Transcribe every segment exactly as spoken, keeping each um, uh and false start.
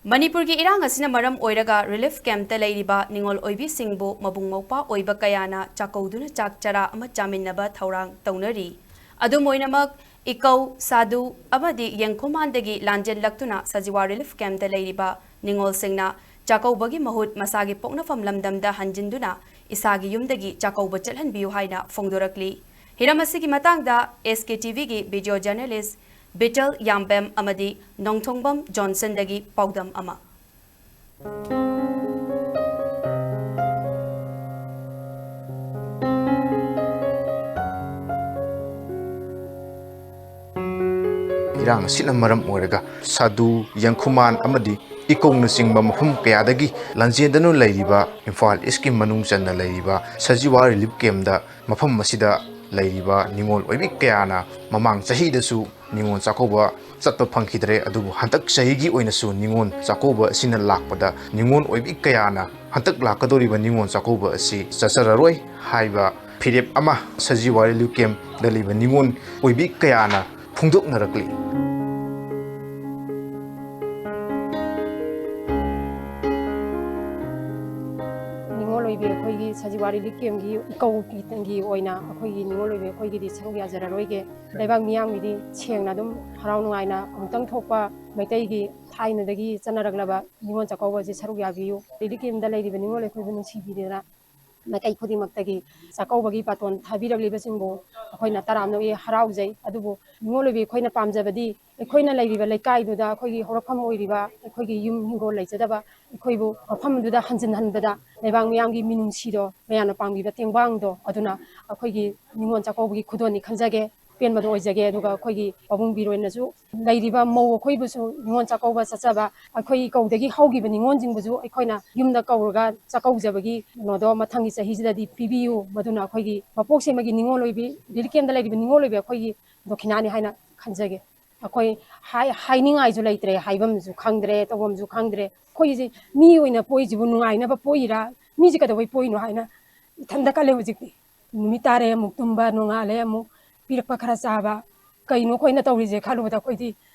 ꯃꯅꯤꯄꯨꯔꯒꯤ ꯏꯔꯥꯡ ꯑꯁꯤꯅ ꯃꯔꯝ ꯑꯣꯏꯔꯒ ꯔꯤꯂꯤꯐ ꯀꯦꯝꯞꯇ ꯂꯩꯔꯤꯕ ꯅꯤꯉꯣꯜ ꯑꯣꯏꯕꯤꯁꯤꯡꯕꯨ ꯃꯕꯨꯡ ꯃꯧꯄ꯭ꯋꯥ ꯑꯣꯏꯕ ꯀꯌꯥꯅ ꯆꯥꯛꯀꯧꯗꯨꯅ ꯆꯥꯛ ꯆꯔꯥ ꯑꯃ ꯆꯥꯃꯤꯟꯅꯕ ꯊꯧꯔꯥꯡ ꯇꯧꯅꯔꯤ꯫ ꯑꯗꯨꯝ ꯑꯣꯏꯅꯃꯛ, ꯏꯀꯧ, ꯁꯥꯗꯨ ꯑꯃꯗꯤ ꯌꯦꯡꯈꯨꯃꯥꯟꯗꯒꯤ ꯂꯥꯟꯖꯦꯜꯂꯛꯇꯨꯅ ꯁꯖꯤꯋꯥ ꯔꯤꯂꯤꯐ ꯀꯦꯝꯞꯇ ꯂꯩꯔꯤꯕ ꯅꯤꯉꯣꯜꯁꯤꯡꯅ ꯆꯥꯛꯀꯧꯕꯒꯤ ꯃꯍꯨꯠ ꯃꯁꯥꯒꯤ ꯄꯣꯛꯅꯐꯝ ꯂꯝꯗꯝꯗ ꯍꯟꯖꯤꯟꯗꯨꯅ ꯏꯁꯥꯒꯤ ꯌꯨꯝꯗꯒꯤ ꯆꯥꯛꯀꯧꯕ ꯆꯠꯍꯟꯕꯤꯌꯨ ꯍꯥꯏꯅ ꯐꯣꯡꯗꯣꯔꯛꯂꯤ꯫ ꯍꯤꯔꯝ ꯑꯁꯤꯒꯤ ꯃꯇꯥꯡꯗ ꯑꯦꯁ ꯀꯦ ꯇꯤ ꯚꯤꯒꯤ ꯚꯤꯗꯤꯑꯣ ꯖꯔꯅꯦꯂꯤꯁ ꯕꯤꯇꯜ ꯌꯥꯝꯕꯦꯝ ꯑꯃꯗꯤ ꯅꯣꯡꯊꯣꯡꯕꯝ ꯖꯣꯟꯁꯟꯗꯒꯤ ꯄꯥꯎꯗꯝ ꯑꯃ꯫ ꯏꯔꯥꯡ ꯑꯁꯤꯅ ꯃꯔꯝ ꯑꯣꯏꯔꯒ ꯁꯥꯗꯨ, ꯌꯦꯡꯈꯨꯃꯥꯟ ꯑꯃꯗꯤ ꯏꯀꯧꯅꯆꯤꯡꯕ ꯃꯐꯝ ꯀꯌꯥꯗꯒꯤ ꯂꯥꯟꯖꯦꯟꯗꯨꯅ ꯂꯩꯔꯤꯕ ꯏꯝꯐꯥꯜ ꯏꯁꯀꯤ ꯃꯅꯨꯡ ꯆꯟꯅ ꯂꯩꯔꯤꯕ ꯁꯖꯤꯋꯥ ꯔꯤꯂꯤꯐ ꯀꯦꯝꯞꯇ ꯃꯐꯝ ꯑꯁꯤꯗ ꯂꯩꯔꯤꯕ ꯅꯤꯉꯣꯜ ꯑꯣꯏꯕꯤ ꯀꯌꯥꯅ ꯃꯃꯥꯡ ꯆꯍꯤꯗꯁꯨ ꯅꯤꯉꯣꯜ ꯆꯥꯛꯀꯧꯕ ꯆꯠꯄ ꯐꯪꯈꯤꯗ꯭ꯔꯦ꯫ ꯑꯗꯨꯕꯨ ꯍꯟꯗꯛ ꯆꯍꯤꯒꯤ ꯑꯣꯏꯅꯁꯨ ꯅꯤꯉꯣꯜ ꯆꯥꯛꯀꯧꯕ ꯑꯁꯤꯅ ꯂꯥꯛꯄꯗ ꯅꯤꯉꯣꯜ ꯑꯣꯏꯕꯤ ꯀꯌꯥꯅ ꯍꯟꯗꯛ ꯂꯥꯛꯀꯗꯧꯔꯤꯕ ꯅꯤꯉꯣꯜ ꯆꯥꯛꯀꯧꯕ ꯑꯁꯤ ꯆꯠꯆꯔꯔꯣꯏ ꯍꯥꯏꯕ ꯐꯤꯔꯦꯞ ꯑꯃ ꯁꯖꯤꯋꯥ ꯔꯤꯂꯤꯐ ꯀꯦꯝꯞꯇ ꯂꯩꯕ ꯅꯤꯉꯣꯜ ꯑꯣꯏꯕꯤ ꯀꯌꯥꯅ ꯐꯣꯡꯗꯣꯛꯅꯔꯛꯂꯤ꯫ ꯅꯤꯉꯣꯜ ꯑꯣꯏꯕꯤ ꯑꯩꯈꯣꯏꯒꯤ ꯁꯖꯤꯋꯥ ꯔꯤꯂꯤꯐ ꯀꯦꯝꯞꯀꯤ ꯏꯀꯧꯒꯤ ꯑꯣꯏꯅ ꯑꯩꯈꯣꯏꯒꯤ ꯅꯤꯉꯣꯜ ꯑꯣꯏꯕꯤ ꯑꯩꯈꯣꯏꯒꯤꯗꯤ ꯁꯔꯨꯛ ꯌꯥꯖꯔꯔꯣꯏꯒꯦ꯫ ꯂꯩꯕꯥꯛ ꯃꯤꯌꯥꯝꯒꯤꯗꯤ ꯁꯦꯡꯅ ꯑꯗꯨꯝ ꯍꯔꯥꯎ ꯅꯨꯡꯉꯥꯏꯅ ꯑꯃꯨꯛꯇꯪ ꯊꯣꯛꯄ ꯃꯩꯇꯩꯒꯤ ꯊꯥꯏꯅꯗꯒꯤ ꯆꯠꯅꯔꯛꯂꯕ ꯅꯤꯉꯣꯜ ꯆꯥꯛꯀꯧꯕꯁꯦ ꯁꯔꯨꯛ ꯌꯥꯕꯤꯌꯨ꯫ ꯔꯤꯂꯤꯐ ꯀꯦꯝꯞꯇ ꯂꯩꯔꯤꯕ ꯅꯤꯉꯣꯜ ꯑꯩꯈꯣꯏꯕꯨ ꯅꯨꯡꯁꯤꯕꯤꯗꯅ ꯃꯥꯏꯀꯩ ꯈꯨꯗꯤꯡꯃꯛꯇꯒꯤ ꯆꯥꯛꯀꯧꯕꯒꯤ ꯕꯥꯇꯣꯟ ꯊꯥꯕꯤꯔꯛꯂꯤꯕꯁꯤꯡꯕꯨ ꯑꯩꯈꯣꯏꯅ ꯇꯔꯥꯝꯅ ꯑꯣꯛꯏ, ꯍꯔꯥꯎꯖꯩ꯫ ꯑꯗꯨꯕꯨ ꯅꯤꯉꯣꯜ ꯑꯣꯏꯕꯤ ꯑꯩꯈꯣꯏꯅ ꯄꯥꯝꯖꯕꯗꯤ ꯑꯩꯈꯣꯏꯅ ꯂꯩꯔꯤꯕ ꯂꯩꯀꯥꯏꯗꯨꯗ ꯑꯩꯈꯣꯏꯒꯤ ꯍꯧꯔꯛꯐꯝ ꯑꯣꯏꯔꯤꯕ ꯑꯩꯈꯣꯏꯒꯤ ꯌꯨꯝ ꯍꯤꯡꯒꯣꯜ ꯂꯩꯖꯗꯕ ꯑꯩꯈꯣꯏꯕꯨ ꯃꯐꯝꯗꯨꯗ ꯍꯟꯖꯤꯟꯍꯟꯕꯗ ꯂꯩꯕꯥꯛ ꯃꯤꯌꯥꯝꯒꯤ ꯃꯤꯅꯨꯡꯁꯤꯗꯣ ꯃꯌꯥꯝꯅ ꯄꯥꯡꯕꯤꯕ ꯇꯦꯡꯕꯥꯡꯗꯣ ꯑꯗꯨꯅ ꯑꯩꯈꯣꯏꯒꯤ ꯅꯤꯉꯣꯜ ꯆꯥꯛꯀꯧꯕꯒꯤ ꯈꯨꯗꯣꯜꯅꯤ ꯈꯟꯖꯒꯦ꯫ ꯄꯦꯟꯕꯗꯣ ꯑꯣꯏꯖꯒꯦ꯫ ꯑꯗꯨꯒ ꯑꯩꯈꯣꯏꯒꯤ ꯄꯥꯕꯨꯡ ꯕꯤꯔꯣꯏꯅꯁꯨ ꯂꯩꯔꯤꯕ ꯃꯧ ꯑꯩꯈꯣꯏꯕꯨꯁꯨ ꯅꯤꯉꯣꯜ ꯆꯥꯛꯀꯧꯕ ꯆꯠꯆꯕ ꯑꯩꯈꯣꯏ ꯏꯀꯧꯗꯒꯤ ꯍꯧꯈꯤꯕ ꯅꯤꯉꯣꯜꯁꯤꯡꯕꯨꯁꯨ ꯑꯩꯈꯣꯏꯅ ꯌꯨꯝꯗ ꯀꯧꯔꯒ ꯆꯥꯛꯀꯧꯖꯕꯒꯤ ꯀꯩꯅꯣꯗꯣ ꯃꯊꯪꯒꯤ ꯆꯍꯤꯁꯤꯗꯗꯤ ꯄꯤꯕꯤꯌꯨ꯫ ꯃꯗꯨꯅ ꯑꯩꯈꯣꯏꯒꯤ ꯃꯄꯣꯛ ꯁꯦꯝꯕꯒꯤ ꯅꯤꯉꯣꯜ ꯑꯣꯏꯕꯤ, ꯔꯤꯂꯤꯐ ꯀꯦꯝꯞꯇ ꯂꯩꯔꯤꯕ ꯅꯤꯉꯣꯜ ꯑꯣꯏꯕꯤ ꯑꯩꯈꯣꯏꯒꯤ ꯗꯣꯈꯤꯅꯥꯅꯤ ꯍꯥꯏꯅ ꯈꯟꯖꯒꯦ꯫ ꯑꯩꯈꯣꯏ ꯍꯥꯏ-, ꯍꯥꯏꯅꯤꯡꯉꯥꯏꯁꯨ ꯂꯩꯇ꯭ꯔꯦ, ꯍꯥꯏꯐꯝꯁꯨ ꯈꯪꯗ꯭ꯔꯦ, ꯇꯧꯐꯝꯁꯨ ꯈꯪꯗ꯭ꯔꯦ꯫ ꯑꯩꯈꯣꯏꯁꯦ ꯃꯤ ꯑꯣꯏꯅ ꯄꯣꯛꯏꯁꯤꯕꯨ ꯅꯨꯡꯉꯥꯏꯅꯕ ꯄꯣꯛꯏꯔꯥ? ꯃꯤꯁꯦ ꯀꯩꯗꯧꯕꯩ ꯄꯣꯛꯏꯅꯣ ꯍꯥꯏꯅ ꯏꯊꯟꯗ ꯈꯜꯂꯦ ꯍꯧꯖꯤꯛꯇꯤ꯫ ꯅꯨꯃꯤꯠ ꯇꯥꯔꯦ ꯑꯃꯨꯛ ꯇꯨꯝꯕ, ꯅꯣꯡꯉꯥꯜꯂꯦ ꯑꯃꯨꯛ ꯄꯤꯔꯛꯄ ꯈꯔ ꯆꯥꯕ꯫ ꯀꯩꯅꯣ ꯑꯩꯈꯣꯏꯅ ꯇꯧꯔꯤꯁꯦ ꯈꯜꯂꯨꯕꯗ ꯑꯩꯈꯣꯏꯗꯤ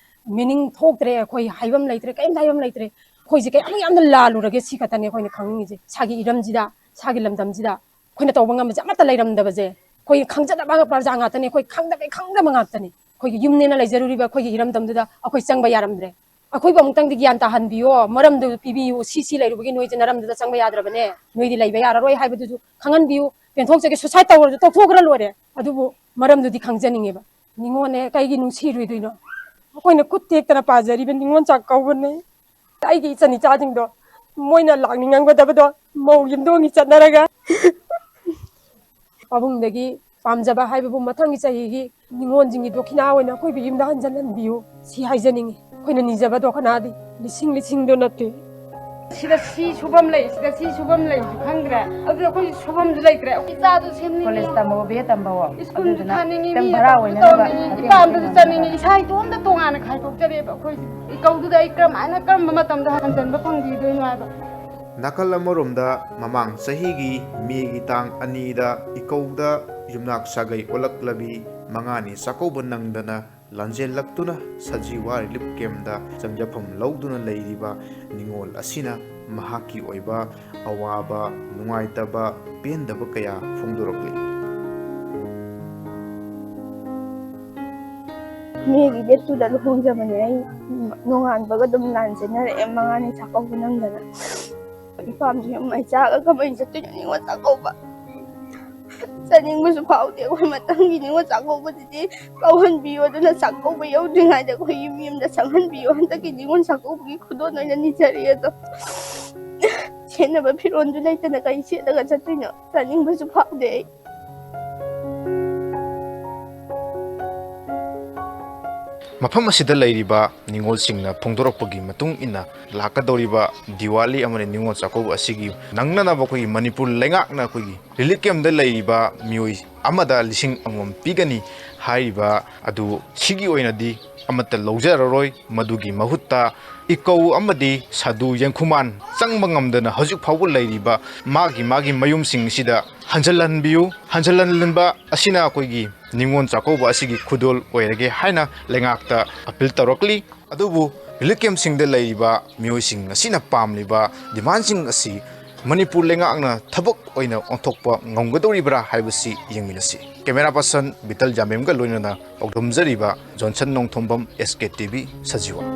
ꯃꯤꯅꯤꯡ ꯊꯣꯛꯇ꯭ꯔꯦ, ꯑꯩꯈꯣꯏ ꯍꯥꯏꯐꯝ ꯂꯩꯇ꯭ꯔꯦ, ꯀꯔꯤꯝꯇ ꯍꯥꯏꯐꯝ ꯂꯩꯇ꯭ꯔꯦ꯫ ꯑꯩꯈꯣꯏꯁꯦ ꯀꯌꯥꯃꯨꯛ ꯌꯥꯝꯅ ꯂꯥꯜꯂꯨꯔꯒꯦ, ꯁꯤ ꯈꯛꯇꯅꯦ ꯑꯩꯈꯣꯏꯅ ꯈꯪꯅꯤꯡꯉꯤꯁꯦ꯫ ꯏꯁꯥꯒꯤ ꯏꯔꯝꯁꯤꯗ, ꯏꯁꯥꯒꯤ ꯂꯝꯗꯝꯁꯤꯗ ꯑꯩꯈꯣꯏꯅ ꯇꯧꯕ ꯉꯝꯕꯁꯦ ꯑꯃꯠꯇ ꯂꯩꯔꯝꯗꯕꯁꯦ, ꯑꯩꯈꯣꯏ ꯈꯪꯖꯗꯕ ꯄ꯭ꯔꯖꯥ ꯉꯥꯛꯇꯅꯦ, ꯑꯩꯈꯣꯏ ꯈꯪꯗꯕꯩ ꯈꯪꯗꯕ ꯉꯥꯛꯇꯅꯦ꯫ ꯑꯩꯈꯣꯏꯒꯤ ꯌꯨꯝꯅꯦꯅ ꯂꯩꯖꯔꯨꯔꯤꯕ ꯑꯩꯈꯣꯏꯒꯤ ꯏꯔꯝꯗꯝꯗꯨꯗ ꯑꯩꯈꯣꯏ ꯆꯪꯕ ꯌꯥꯔꯝꯗ꯭ꯔꯦ꯫ ꯑꯩꯈꯣꯏꯕꯨ ꯑꯃꯨꯛꯇꯪꯗꯤ ꯒ꯭ꯌꯥꯟ ꯇꯥꯍꯟꯕꯤꯌꯣ, ꯃꯔꯝꯗꯨ ꯄꯤꯕꯤꯌꯨ, ꯁꯤ ꯁꯤ ꯂꯩꯔꯨꯕꯒꯤ ꯅꯣꯏꯁꯦ ꯅꯔꯝꯗꯨꯗ ꯆꯪꯕ ꯌꯥꯗ꯭ꯔꯕꯅꯦ, ꯅꯣꯏꯗꯤ ꯂꯩꯕ ꯌꯥꯔꯔꯣꯏ ꯍꯥꯏꯕꯗꯨꯁꯨ ꯈꯪꯍꯟꯕꯤꯌꯨ꯫ ꯄꯦꯟꯊꯣꯛꯆꯒꯦ, ꯁꯨꯁꯥꯏꯠ ꯇꯧꯔꯁꯨ ꯇꯧꯊꯣꯛꯈ꯭ꯔ ꯂꯣꯏꯔꯦ, ꯑꯗꯨꯕꯨ ꯃꯔꯝꯗꯨꯗꯤ ꯈꯪꯖꯅꯤꯡꯉꯦꯕ꯫ ꯅꯤꯉꯣꯜꯅꯦ ꯀꯩꯒꯤ ꯅꯨꯡꯁꯤꯔꯨꯏꯗꯣꯏꯅꯣ? ꯑꯩꯈꯣꯏꯅ ꯈꯨꯠ ꯇꯦꯛꯇꯅ ꯄꯥꯖꯔꯤꯕ ꯅꯤꯉꯣꯜ ꯆꯥꯛꯀꯧꯕꯅꯦ꯫ ꯑꯩꯒꯤ ꯏꯆꯟ ꯏꯆꯥꯁꯤꯡꯗꯣ ꯃꯣꯏꯅ ꯂꯥꯛꯅꯤꯡꯉꯝꯒꯗꯕꯗꯣ ꯃꯧ ꯌꯨꯝꯗꯣꯡꯒꯤ ꯆꯠꯅꯔꯒ ꯄꯥꯕꯨꯡꯗꯒꯤ ꯄꯥꯝꯖꯕ ꯍꯥꯏꯕꯕꯨ ꯃꯊꯪꯒꯤ ꯆꯍꯤꯒꯤ ꯅꯤꯉꯣꯜꯁꯤꯡꯒꯤ ꯗꯣꯈꯤꯅꯥ ꯑꯣꯏꯅ ꯑꯩꯈꯣꯏꯕꯨ ꯌꯨꯝꯗ ꯍꯟꯖꯤꯜꯍꯟꯕꯤꯌꯨ, ꯁꯤ ꯍꯥꯏꯖꯅꯤꯡꯉꯤ꯫ ꯑꯩꯈꯣꯏꯅ ꯅꯤꯖꯕ ꯗꯣꯈꯤꯅꯥꯗꯤ ꯂꯤꯁꯤꯡ ꯂꯤꯁꯤꯡꯗꯣ ꯅꯠꯇꯦ꯫ ꯁꯤꯗ ꯁꯤ ꯁꯨꯐꯝ ꯂꯩ, ꯁꯤꯗ ꯁꯤ ꯁꯨꯐꯝ ꯂꯩꯁꯨ ꯈꯪꯗ꯭ꯔꯦ꯫ ꯑꯗꯨ ꯑꯩꯈꯣꯏ ꯁꯨꯐꯝꯁꯨ ꯂꯩꯇ꯭ꯔꯦ꯫ ꯏꯆꯥꯁꯨ ꯁꯦꯝꯅꯤꯡꯉꯤ꯫ ꯀꯣꯂꯦꯖ ꯇꯝꯕꯋꯣ, ꯕꯤ ꯑꯦ ꯇꯝꯕꯋꯣ꯫ ꯁ꯭ꯀꯨꯜꯁꯨ ꯑꯗꯨꯗꯨꯅ ꯊꯥꯅꯤꯡꯉꯤ, ꯈꯤꯇꯪ ꯃꯤ ꯚꯔꯥ ꯑꯇꯣꯞꯄꯁꯨ ꯑꯣꯏꯅꯅꯕ ꯇꯧꯅꯤꯡꯉꯤ꯫ ꯃꯇꯦꯡ ꯏꯄꯥꯝꯗꯁꯨ ꯄꯥꯡꯕꯤꯅꯕ꯫ ꯆꯠꯅꯤꯡꯉꯤ꯫ ꯏꯁꯥ ꯏꯇꯣꯝꯇ ꯇꯣꯉꯥꯟꯅ ꯈꯥꯏꯗꯣꯛꯆꯔꯦꯕ ꯑꯩꯈꯣꯏꯁꯦ꯫ ꯏꯀꯧꯗꯨꯗ ꯑꯩ ꯀꯔꯝꯍꯥꯏꯅ, ꯀꯔꯝꯕ ꯃꯇꯝꯗ ꯍꯟꯖꯤꯟꯕ ꯐꯪꯈꯤꯗꯣꯏꯅꯣ ꯍꯥꯏꯕ꯫ ꯅꯥꯀꯜ ꯑꯃꯔꯣꯝꯗ ꯃꯃꯥꯡ ꯆꯍꯤꯒꯤ ꯃꯦꯒꯤ ꯇꯥꯡ ꯑꯅꯤꯗ ꯏꯀꯧꯗ ꯌꯨꯝꯅꯥꯛ ꯁꯥꯒꯩ ꯑꯣꯜꯂꯛꯂꯕꯤ ꯃꯉꯥꯅꯤ ꯆꯥꯛꯀꯧꯕ ꯅꯪꯗꯅ ꯂꯥꯟꯖꯦꯜꯂꯛꯇꯨꯅ ꯁꯖꯤꯋꯥ ꯔꯤꯂꯤꯐ ꯀꯦꯝꯞꯇ ꯆꯪꯖꯐꯝ ꯂꯧꯗꯨꯅ ꯂꯩꯔꯤꯕ ꯅꯤꯉꯣꯜ ꯑꯁꯤꯅ ꯃꯍꯥꯛꯀꯤ ꯑꯣꯏꯕ ꯑꯋꯥꯕ, ꯅꯨꯡꯉꯥꯏꯇꯕ, ꯄꯦꯟꯗꯕ ꯀꯌꯥ ꯐꯣꯡꯗꯣꯔꯛꯂꯤ꯫ ꯃꯦꯒꯤ ꯗꯦꯠ ꯇꯨꯗ ꯂꯨꯍꯣꯡꯖꯕꯅꯦ꯫ ꯑꯩ ꯅꯣꯡꯉꯥꯟꯕꯒ ꯑꯗꯨꯝ ꯂꯥꯟ ꯆꯦꯟꯅꯔꯛꯑꯦ, ꯃꯉꯥꯅꯤ ꯆꯥꯛꯀꯧꯕ ꯅꯪꯗꯅ꯫ ꯏꯄꯥꯝꯁꯨ ꯌꯥꯝ ꯃꯩ ꯆꯥꯛꯑꯒ ꯀꯃꯥꯏꯅ ꯆꯠꯇꯣꯏꯅꯣ ꯅꯤꯉꯣꯜ ꯆꯥꯛꯀꯧꯕ? ꯆꯠꯅꯤꯡꯕꯁꯨ ꯐꯥꯎꯗꯦ꯫ ꯑꯩꯈꯣꯏ ꯃꯊꯪꯒꯤ ꯅꯤꯉꯣꯜ ꯆꯥꯛꯀꯧꯕꯗꯨꯗꯤ ꯀꯧꯍꯟꯕꯤꯌꯨ, ꯑꯗꯨꯅ ꯆꯥꯛꯀꯧꯕ ꯌꯧꯗ꯭ꯔꯤꯉꯩꯗ ꯑꯩꯈꯣꯏ ꯌꯨꯝ ꯌꯨꯝꯗ ꯆꯪꯍꯟꯕꯤꯌꯨ꯫ ꯍꯟꯗꯛꯀꯤ ꯅꯤꯉꯣꯜ ꯆꯥꯛꯀꯧꯕꯒꯤ ꯈꯨꯗꯣꯜ ꯑꯣꯏꯅ ꯅꯤꯖꯔꯤ ꯑꯗꯣ꯫ ꯁꯦꯠꯅꯕ ꯐꯤꯔꯣꯜꯁꯨ ꯂꯩꯇꯅ ꯀꯩ ꯁꯦꯠꯂꯒ ꯆꯠꯇꯣꯏꯅꯣ? ꯆꯠꯅꯤꯡꯕꯁꯨ ꯐꯥꯎꯗꯦ ꯑꯩ꯫ ꯃꯐꯝ ꯑꯁꯤꯗ ꯂꯩꯔꯤꯕ ꯅꯤꯉꯣꯜꯁꯤꯡꯅ ꯐꯣꯡꯗꯣꯔꯛꯄꯒꯤ ꯃꯇꯨꯡ ꯏꯟꯅ, ꯂꯥꯛꯀꯗꯧꯔꯤꯕ ꯗꯤꯋꯥꯂꯤ ꯑꯃꯗꯤ ꯅꯤꯉꯣꯜ ꯆꯥꯛꯀꯧꯕ ꯑꯁꯤꯒꯤ ꯅꯪꯅꯅꯕ ꯑꯩꯈꯣꯏꯒꯤ ꯃꯅꯤꯄꯨꯔ ꯂꯩꯉꯥꯛꯅ ꯑꯩꯈꯣꯏꯒꯤ ꯔꯤꯂꯤꯐ ꯀꯦꯝꯞꯇ ꯂꯩꯔꯤꯕ ꯃꯤꯑꯣꯏ ꯑꯃꯗ ꯂꯤꯁꯤꯡ ꯑꯃꯃꯝ ꯄꯤꯒꯅꯤ ꯍꯥꯏꯔꯤꯕ ꯑꯗꯨ ꯁꯤꯒꯤ ꯑꯣꯏꯅꯗꯤ ꯑꯃꯠꯇ ꯂꯧꯖꯔꯔꯣꯏ꯫ ꯃꯗꯨꯒꯤ ꯃꯍꯨꯠꯇ ꯏꯀꯧ ꯑꯃꯗꯤ ꯁꯥꯗꯨ ꯌꯦꯡꯈꯨꯃꯥꯟ ꯆꯪꯕ ꯉꯝꯗꯅ ꯍꯧꯖꯤꯛ ꯐꯥꯎꯕ ꯂꯩꯔꯤꯕ ꯃꯥꯒꯤ ꯃꯥꯒꯤ ꯃꯌꯨꯝꯁꯤꯡ ꯑꯁꯤꯗ ꯍꯟꯖꯤꯜꯍꯟꯕꯤꯌꯨ꯫ ꯍꯟꯖꯤꯜꯍꯟꯕ ꯑꯁꯤꯅ ꯑꯩꯈꯣꯏꯒꯤ ꯅꯤꯉꯣꯜ ꯆꯥꯛꯀꯧꯕ ꯑꯁꯤꯒꯤ ꯈꯨꯗꯣꯜ ꯑꯣꯏꯔꯒꯦ ꯍꯥꯏꯅ ꯂꯩꯉꯥꯛꯇ ꯑꯄꯤꯜ ꯇꯧꯔꯛꯂꯤ꯫ ꯑꯗꯨꯕꯨ ꯔꯤꯂꯤꯐ ꯀꯦꯝꯞꯁꯤꯡꯗ ꯂꯩꯔꯤꯕ ꯃꯤꯑꯣꯏꯁꯤꯡ ꯑꯁꯤꯅ ꯄꯥꯝꯂꯤꯕ ꯗꯤꯃꯥꯟꯁꯤꯡ ꯑꯁꯤ ꯃꯅꯤꯄꯨꯔ ꯂꯩꯉꯥꯛꯅ ꯊꯕꯛ ꯑꯣꯏꯅ ꯑꯣꯟꯊꯣꯛꯄ ꯉꯝꯒꯗꯧꯔꯤꯕ꯭ꯔꯥ ꯍꯥꯏꯕꯁꯤ ꯌꯦꯡꯃꯤꯟꯅꯁꯤ꯫ ꯀꯦꯃꯦꯔꯥ ꯄꯔꯁꯟ ꯕꯤꯇꯜ ꯖꯥꯃꯦꯝꯒ ꯂꯣꯏꯅꯅ ꯄꯥꯎꯗꯝꯖꯔꯤꯕ ꯖꯣꯟꯁꯟ ꯅꯣꯡꯊꯣꯝꯕꯝ, ꯑꯦꯁ ꯀꯦ ꯇꯤ ꯚꯤ, ꯁꯖꯤꯋꯥ꯫